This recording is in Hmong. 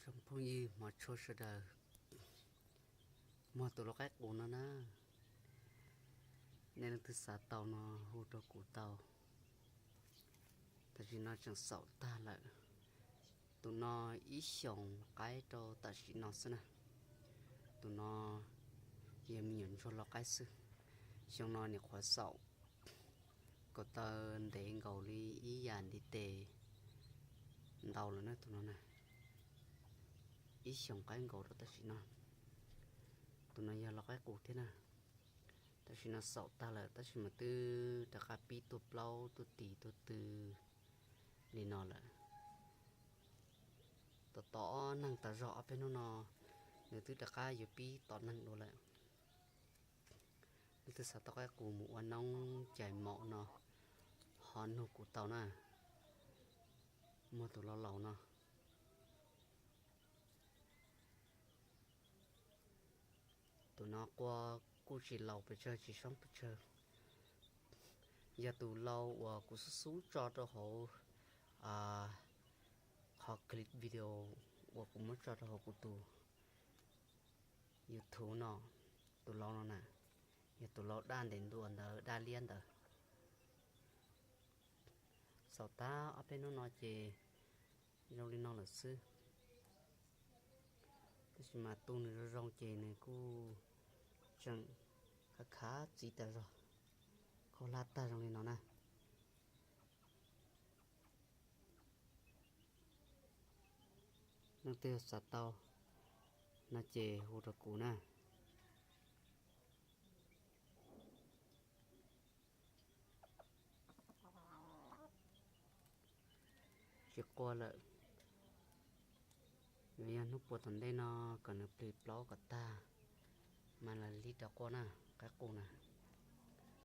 Tsoom phooj ywg hmov tshua sawv daws, muag tus lau qaib qus no na, nej leej twg xav tau no hu rau kuv tau. Tam sim no tseem xaum tag lawm. Tus no ib xyoos qaib rau tam sim no xwb na. Tus no yog me nyuam ntsuag lau qaib xwb. Xyoo no nyuam qhuav xaum ko taw ntev nkaus li ib yam ntiv tes ntau lawm na tus no na. Ib xyoos qaib nkaus rau tam sim no. Tus no yog lau qaib qus thiab na. Tam sim no xaum tag lawm tab sis mas twb rov qab pib tuaj plaub tuaj tis tuaj tw li no lawm. Tom tom neeg tas zog ob peb hnub no nws twb rov qab yuav pib tom neeg dua lawm. Leej twg xav tau qaib qus mus ua noob cais maum no ho nug kuv tau na. Muag tus laus laus no. Tus no qua kuj tsis laus pes tsawg tsis soob pes tsawg. Yog tus lau uas kuv xub xub tso rau hauv qhov clip video uas kuv muab tso rau hauv kuv tus YouTube no, tus lau no na, yog tus lau daj ntev ntua ntawd daj liab ntawd. Xaum tag ob peb hnub no ces zoo li no lawm xwb. Tab sis mas tu nws zoo zoo ces nws kuj tseem khav khav txiv tas zog, khaub hlab tag zoo li no na. Leej twg xav tau no ces hu rau kuv na. Tsis qua lawm. Yuav yog hnub puas tom ntej no kom nws plig plaub kom tag mas lam li rov qua na, qaib qus na.